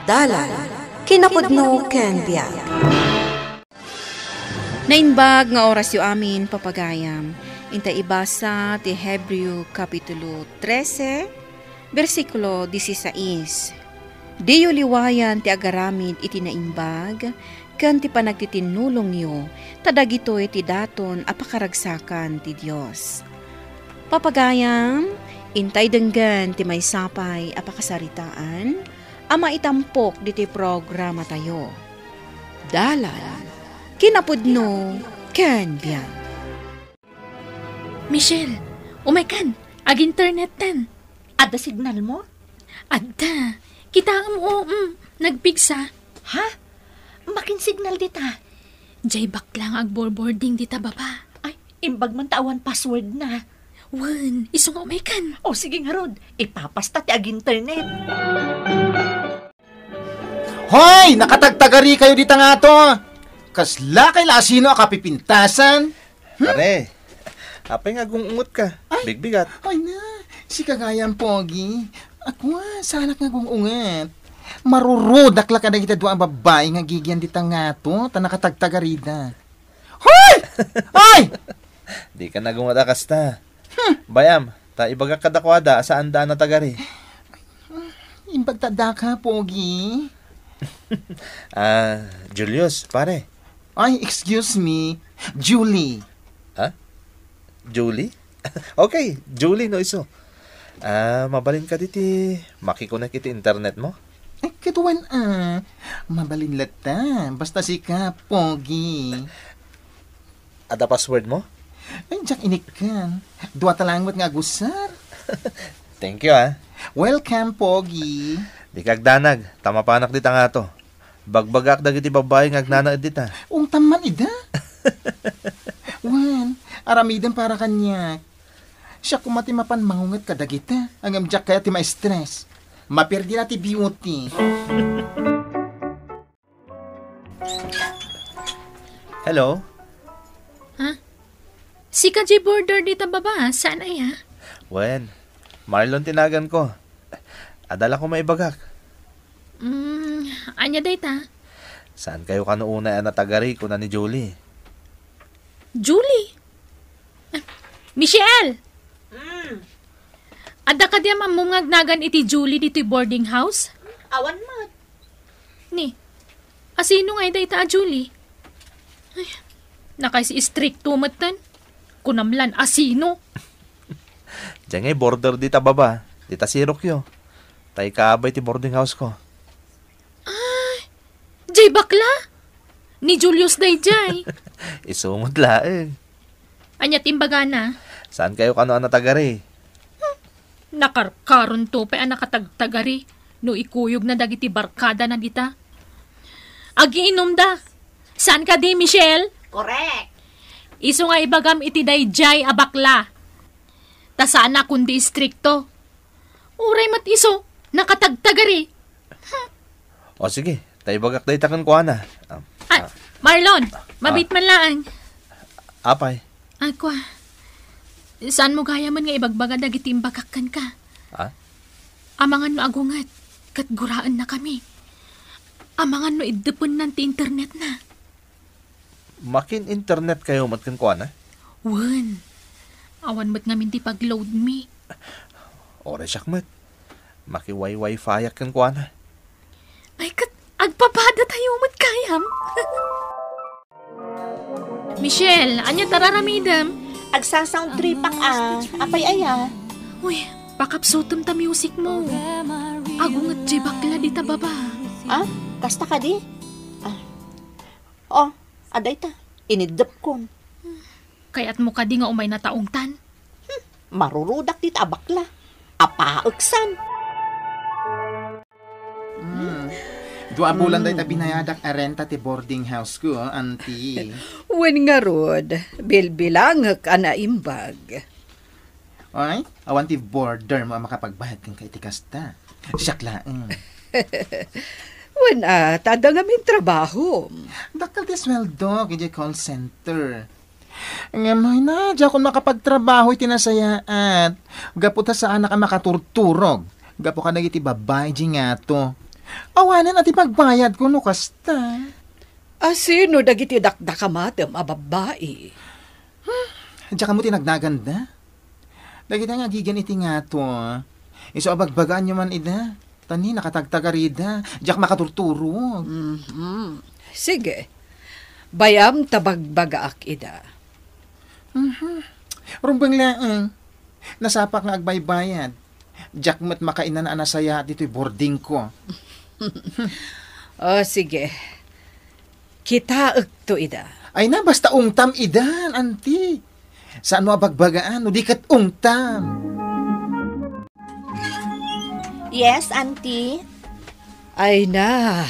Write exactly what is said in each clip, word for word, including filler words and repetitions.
Dalan, kinapudno ken biag. Naimbag nga orasyo amin, papagayam. Inta ibasa ti Hebreo Kapitulo trese, bersikulo dieciséis. Diyo liwayan ti agaramid iti naimbag ken ti panagtitinnulongyo, ta dagitoy ti daton a pakaragsakan ti Dios. Papagayam, intay denggen ti maysa pay a pakasaritaan a maitampok ditoy programatayo. Dalan, kinapudno, ken biag. Michelle, umaykan, ag-internetten. Adda signalmo? Adda. Kitaem, o, mm, nagpigsa. Ha? Makin signal dita. Jay bakla nga agborbording dita baba. Ay, imbag man ta awan passwordna. Wen, isu nga umaykan. O, sige ngarud, ipapasta ti ag-internet. Hoy! Nakatagtagari kayo dita ngato! Kasla kay la asino a kapipintasan? Hmm? Pare, apay nga agung-unget ka? Ay! Bigbigat. Ay na, sika gayam, Pogi. Ako, ah, saanak nga agung-unget. Marurudak la kadagiti dua a babbai nga agigian dita ngato, ta nakatagtagarida. Hoy! Ay! Di ka nagunget a kasta. Hmm. Bayam, ta ibagak kadakuada a saanda a natagari. Imbag ta daka, Pogi. Ah, Julius, pare. Ay, excuse me. Julie. Ha? Julie? Okay, Julie no isu. Ah, mabalin kadi ti makikonek iti internet mo? Ay, ket wen, ah. Mabalin latta. Basta sika, Pogi. Adda password mo? Ay, diak inikkan. Dua ta laeng met nga agusar. Thank you, ah. Welcome, Pogi. Di ka agdanag, ta mapanak dita ngato. Bagbagaak dagiti babbai nga agnanaed dita. Ungtam man ida. Wen, aramidem para kaniak. Siak koma ti mapan mangunget kadagita, ngem diak kayat ti ma-stress. Maperdi la ti beauty. Hello? Ha? Sika jay border dita baba, saan aya? Wen, Marlon ti naganko. Adda la koma ibagak. Mm, ania dayta? Saan kayo kano unay a natagari, kuna ni Julie. Julie? Ah, Michelle! Mm. Adda kadi a mammumngagnagan iti Julie ditoy boarding house? Awan met. Ni, asino ngay dayta a Julie? Ay, nakaistrikto metten. Kunam lan asino? Diay ngay border dita baba, dita sirokyo. Tay kaabay ti boarding house ko. Ay, jay bakla? Ni Julius dayjay. Isu met laeng. Ania ti imbagana? Saan kayo kano a natagari? Hmm, nakarkaronto pay a nakatagtagari no ikuyogna dagiti barkadana dita. Agiinumda. Saan kadi, Michelle? Correct. Isu nga ibagam iti dayjay a bakla. Ta saan a kundi istrikto. Uray met isu, nakatagtagari. O sige, ta ibagak dayta kenkuana. Ah, ah, Marlon, ah, mabiit man laeng. Apay? Ay, kua. Saanmo gayamen nga ibagbaga dagiti imbagak kenka? Ah? Amangan no agunget, ket guraennakami. Amangan no iddepennan ti internetna. Makin-internet kayo met kenkuana? Wen. Awan met ngamin ti pag-load mi. Uray siak met. Maki-wi-wifiak kenkuana. Ay, ket agpapadatayo met gayam. Michelle, ania ti ar-aramidem? Agsa-sound trip ak a. Apay aya? Uy, pakapsutem ta music mo. Agunget jay bakla dita baba. Ah, kasta kadi? Ah. Oh, adda ita. Iniddepkon. Kayatmo kadi nga umayna ta ungtan? Hmm, marurudak dita a bakla. Apaeksan. Hmm. Dua a bulan dayta binayadak a renta ti boarding house ko, auntie. Wen ngarud, bilbilangek a naimbag. Ay, awan ti border mo a makapagbayad kenka iti kasta. Siak laeng. Wen, a, ta adda ngamin trabaho. Dakkel ti sueldo idiay call center. Ngem, ay na, diakon makapagtrabaho iti nasayaat. Gapu ta saanak a makaturturog. Gapu kadagiti babbai idiay ngato. Awanen a ti pagbayadko no kasta. A sino dagiti dakdakamatem a babbai? Diak ammo ti nagnaganda. Dagita nga agigan iti ngato, isu a bagbagaanyo man ida. Ta ni nakatagtagarida, diak makaturturog. Mhm. Sige. Bayam ta bagbagaak ida. Mhm. Rumbeng laeng. Nasapak nga agbaybayad. Diak met makainana a nasayaat ditoy boardingko. O, sige. Kitaekto ida. Ay na, basta ungtam idan, anti. Saan mo a bagbagaan, no di ket ungtam? Yes, Auntie? Ay na,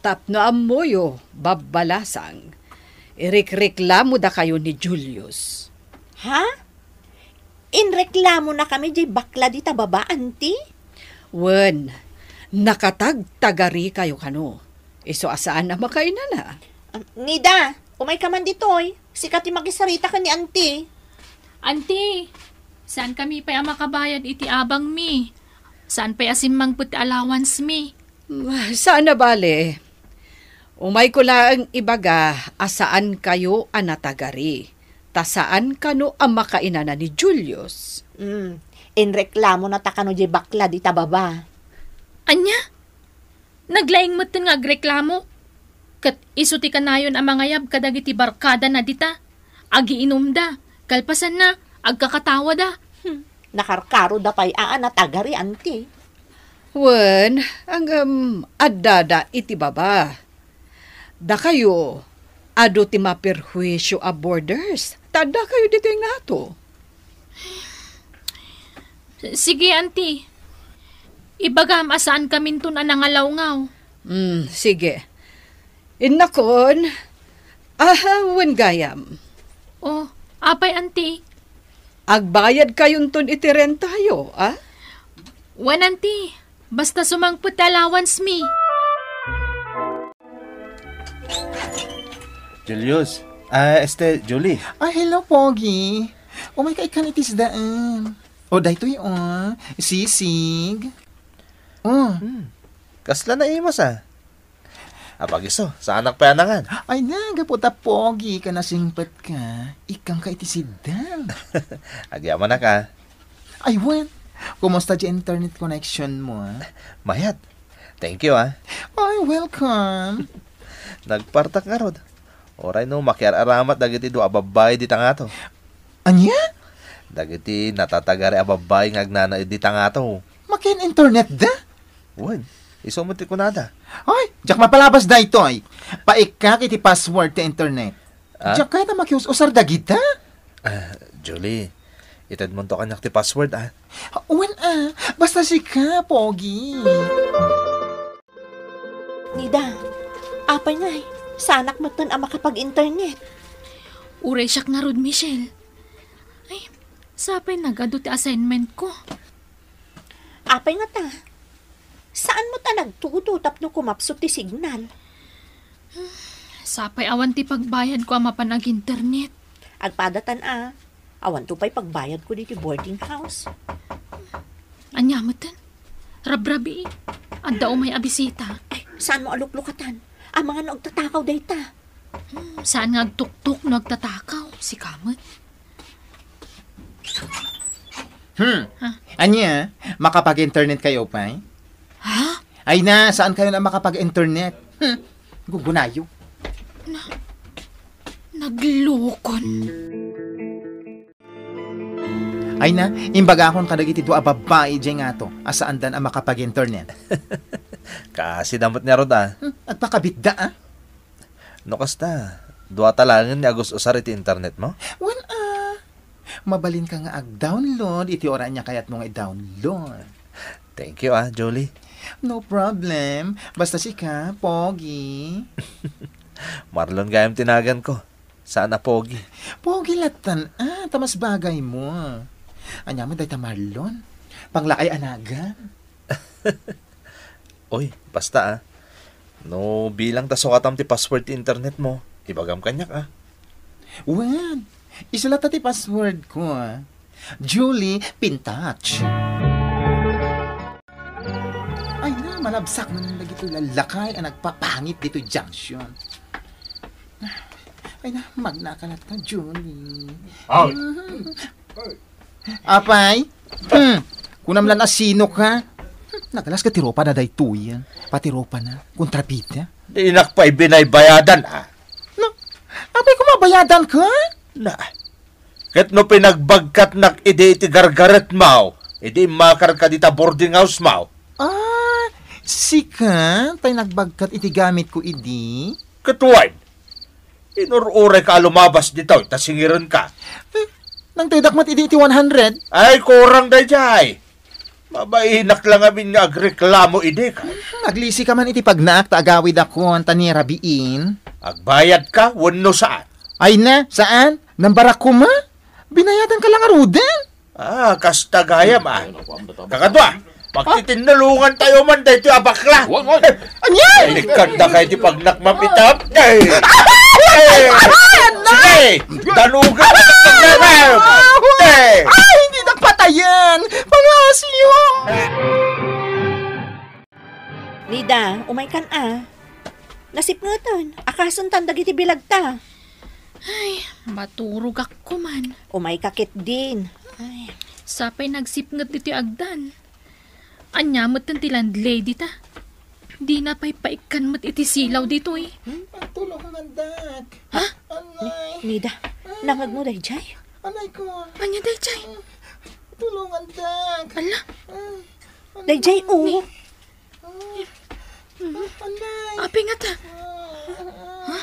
tapno ammoyo, babbalasang. Irikreklamo dakayo ni Julius. Ha? Inreklamo na kami jay bakla dita baba, Auntie? Wen, nakatagtagari kayo kano. Isu a saan a makainana. Ah, Nida, umay ka man ditoy. Sika ti makisarita ken ni Auntie. Auntie, saan kami pay a makabayad iti abangmi? Saan pay a simmangpet ti allowance mi? Ah, saan a bale. Umayko laeng ibaga a saan kayo a natagari, ta saan kano a makainana ni Julius. Mm, inreklamo na ta kano jay bakla dita baba. Ania? Naglaing metten nga agreklamo. Ket isu ti kanayon a mangayab kadagiti barkadana dita. Agiinumda, kalpasanna, agkakatawada. Hmm, nakarkaroda pay a natagari, Auntie. Wen, ngem addada iti baba. Dakayo, adu ti maperhuisio a boarders. Ta addakayo ditoy ngato. Sige, Auntie. Ibagam a saan kaminton a nangalawngaw. Hmm, sige. Innakon, aha, wen gayam? Oh, apay, Auntie? Agbayad kayonton iti rentayo, a? Wen, Auntie. Basta sumangpet ti allowance mi. Julius, ah, este, Julie. Ah, hello, Pogi. Umay ka ikkan iti sdaan. O, daytoy, o, sisig. O. Hmm. Kasla naimas, a? Apag-isu, saanak pay a nangan. Ay na, gapu ta Pogi ka, nasingpet ka. Ikkan ka iti sdaan. Agyamanak, a? Ay, wen. Kumusta ti internet connection mo, a? Mayat. Thank you, a. Ay, welcome. Nagpartak ngarud. Uray no, makiar-aramat dagiti dua a babbai dita ngato. Ania? Dagiti natatagari a babbai nga agnanaed dita ngato. Makian-internetda? Wen, isu met ti kunada. Ay, diak mapalabas daytoy. Paikkak iti password ti internet. Ah? Diak kayat a makius-usar dagita. Ah, Julie, itedmonto kaniak ti password, a. Wen, a. Basta sika, Pogi. Nida, apay ngay, saanak metten a makapag-internet. Uray siak ngarud, Michelle. Ay, sapay nagadu ti assignment ko. Apay ngata? Saan met a nagtudo tapno kumapsut ti signal? Sapay awan ti pagbayad ko a mapan ag-internet. Agpadatan a. Awanto pay pagbayad ko ditoy boarding house. Ania metten? Rabrabii. Adda umay a bisita. Ay, saan mo a luklukatan? Amangan no agtatakaw dayta. Hmm, saan nga agtuktok no agtatakaw? Sika met. Hmm. Ha? Ania? Makapag-internet kayo pay? Ha? Ay na, saan kayo na makapag-internet? Hmm. Gugunayo. Na, naglukon. Ay na, imbagakon kadagiti dua a babbai diay ngato a saandan a makapag-internet. Kaasi da met ngarud, a. Hmm, agpakabitda, a. No kasta, dua ta laengen ni agus-usar iti internet mo? Wen, a. Mabalinka nga ag-download iti uray ania kayatmo nga i-download. Thank you, a, Julie. No problem. Basta sika, Pogi. Marlon gayam ti naganko. Saan a Pogi. Pogi lattan, a, ta mas bagay mo. Ania met dayta Marlon? Panglakay a nagan. Oy, basta, a. No bilang ta sukatam ti password ti internet mo, ibagam kaniak, a. Wen, isu latta ti password ko, a. Julie Pintach. Ay na, Malabsak man dagitoy lallakay a nagpapangit ditoy junction. Ay na, magnaak latta, Julie. Ay. Mhm. Apay? Hmm. Kunam lan a sino ka? Nagalas ka ti rupa na daytoy. Pati rupa na, kontrabida. Dinak pay binaybayadan, ah. No? Apay, kumabayadan ka? Na. Ket no pinagbagkatnak idi iti gargaretmaw, idi immakarka dita boarding housemaw. Ah, sika tay nagbagkat iti gamit ko idi? Ket wen, inur-urayka a lumabas ditoy ta singirenka. Eh, nangtedak met idi iti one hundred? Ay, kurang daydiay. Mabainak la ngamin nga agreklamo idi ka. Hmm, aglisi ka man iti pagnaak ta agawidakon ta ni rabiin. Agbayadka wenno saan? Ay na, saan? Nambarak koma? Binayadan ka la ngaruden? Ah, kasta gayam, ah. Kakadua, pagtitinnulongan tayo man daytoy a bakla. Wan, wan. Ania? Ay, kanda kay ti pagnakmam itam. Eh. Eh. Sige, danugan na ti pagnakmam. Eh. Ay, hindi na patayan. Pangasyo. Nida, umay kan a. Nasipngeten, akasen tan dagiti bilagta. Ay, maturogak koman. Umay ka ketdin. Ay. Sapay nagsipnget ditoy agdan. Ania met ti landlady ta? Dina pay paikkan met iti silaw ditoy. Hmm? Tulongan, dak. Ha? Anay. Ni-, Nida, nangagmo daydiay? Anay ko. Ania daydiay? Tulongan, dak. Ala. Ay, anay. Daydiay, o. Ni- Anay. Apay ngata? Ha?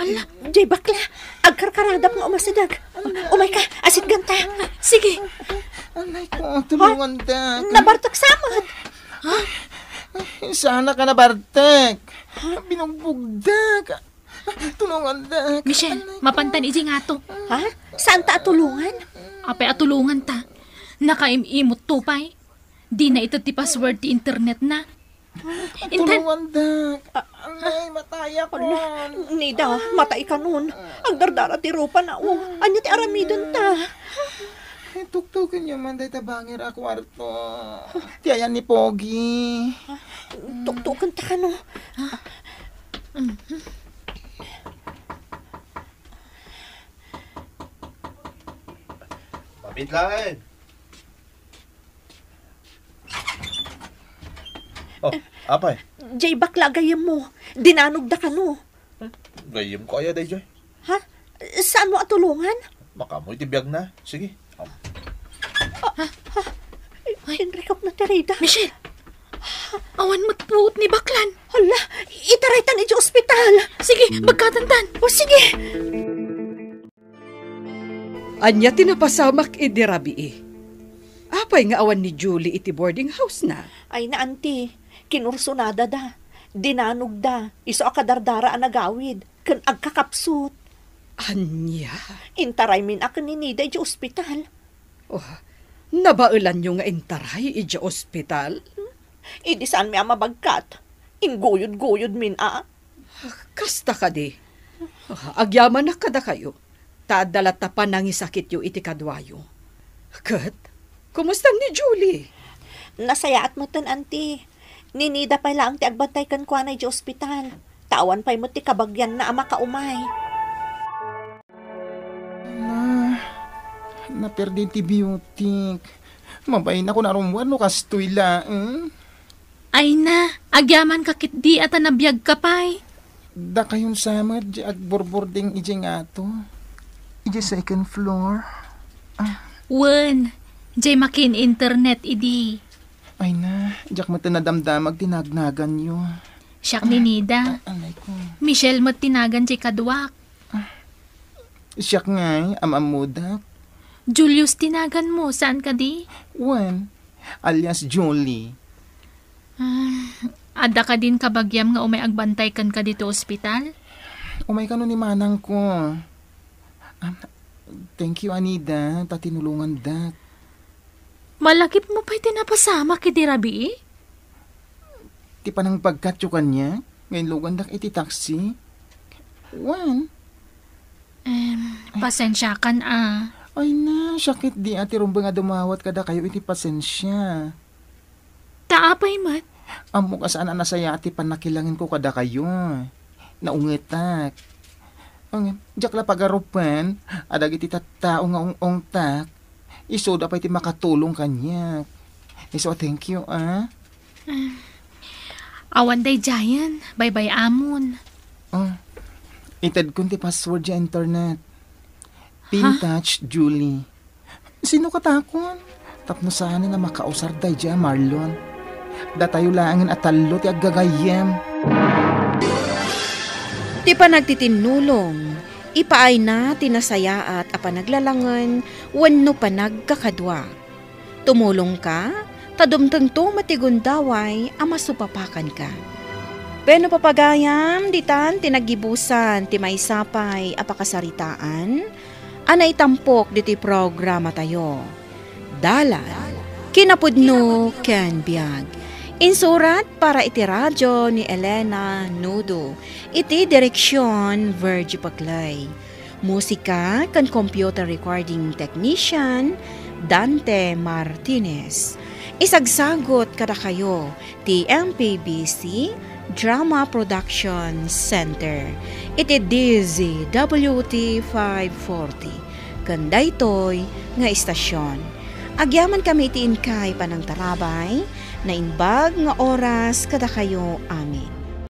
Ala, jay bakla, agkarkaradap nga umasideg. Umay ka, asitganta. Sige. Anay ko, tulongan, dak. Nabartek sa met. Ha? Saan ka nabartek? Binugbogdak. Tulongan, dak. Michelle, anay ko. Mapantan iti ngato. Ha? Saan ta a tulongan? Apay a tulongan ta? Nakaim-imot to pay. Dina ited ti password ti internet na. Intan- Tulongan, dak. Anay, matayakon. Ala, Nida, matay kanon. Agdardara ti rupa na, o. Ania ti aramiden ta? Tuktoken yo man dayta bangir a kuarto. Ti ayan ni Pogi. Tuktoken ta kano. Mabit laeng. Oh, apay? Jay bakla a gayyemmo. Dinanogda kano. Gayyemko aya dayjay? Ha? Saanmo a tulongan? Makaammoy ti biagna. Sige. Ay. Inrikupna ti rida. Michelle! Awan met puot ni baklan. Hala, itaraytan iti ospital. Sige, bagkatantan. O, sige. Ania ti napasamak idi rabii? Apay nga awan ni Julie iti boarding house na? Ay na, anti, kinursunada da. Dinanogda, isu a kadardara a nagawid, ken agkakapsut. Ania? Intaraymin a ken ni Nida idiay ospital. Oh, nabaelanyo nga intaray idiay ospital? Idi saanmi a mabagkat, ingguyod-guyodmin a. Kasta kadi. Ah, agyamanak kadakayo, ta adda latta panangisakityo iti kaduayo. Ket, kumusta ni Julie? Nasayaat metten, anti. Ni Nida pay laeng ti agbantay kenkuana idiay ospital. Ta awan pay met ti kabagianna a makaumay. Na, naperdi ti biotik. Mabain ako narummuar no kastoy laeng. Ay na, agyamanka ketdi a ta nabiagka pay. Dakayon sa met di agburburding idiay ngato. Idiay second floor. Ah. Wen, diay makin internet idi. Ay na, diak met nadamdamag ti nagnaganyo. Siak ni Nida. Ah, anay ko. Michelle met ti nagan diay kaduak. Siak ngay, am-ammodak. Julius ti naganmo, saan kadi? Wen, alias Julie. Ah, adda kadin kabagiam nga umay agbantay kenka ditoy ospital? Umay kano ni manangko. Ah, thank you, Anida, ta tinulongandak. Malagipmo pay ti napasamak idi rabii? Ti panangpagkatyo kaniak, nga inlugandak iti taksi. Wen? Em, pasensiakan a. Ay na, siak ketdi a ti rumbeng a dumawat kadakayo iti pasensia. Ta apay met? Ammok a saan a nasayaat ti pannakilangenko kadakayo. Naungetak. Ngem, diak la pagarupen a dagiti tattao nga ung-ungtak, isuda pay ti makatulong kaniak. Isu a thank you, a. Awan daydiayen, baybay-amon. Oh, itedkon ti password diay internet. Pin Ha? Touch Julie. Sino katakon? Tapno saanen a makausar daydiay a Marlon. Datayo laengen a tallo ti aggagayyem. Ti panagtitinnulong, ipaayna ti nasayaat a panaglalangen wenno panagkakadua. Tumulongka, ta dumtengto met ti gundaway a masupapakanka. Wenno papagayam, ditan ti naggibusan ti maysa pay a pakasaritaan a naitampok ditoy programatayo. Dalan, kinapudno ken biag. Insurat para iti radio ni Elena Nudo, iti direksion Virgie Paclay. Musika ken computer recording technician, Dante Martinez. Isagsagut kadakayo ti M P B C Drama Production Center iti D Z W T five forty ken daytoy nga istasion. Agyamankami iti inkay panangtarabay, naimbag nga oras kadakayo amin.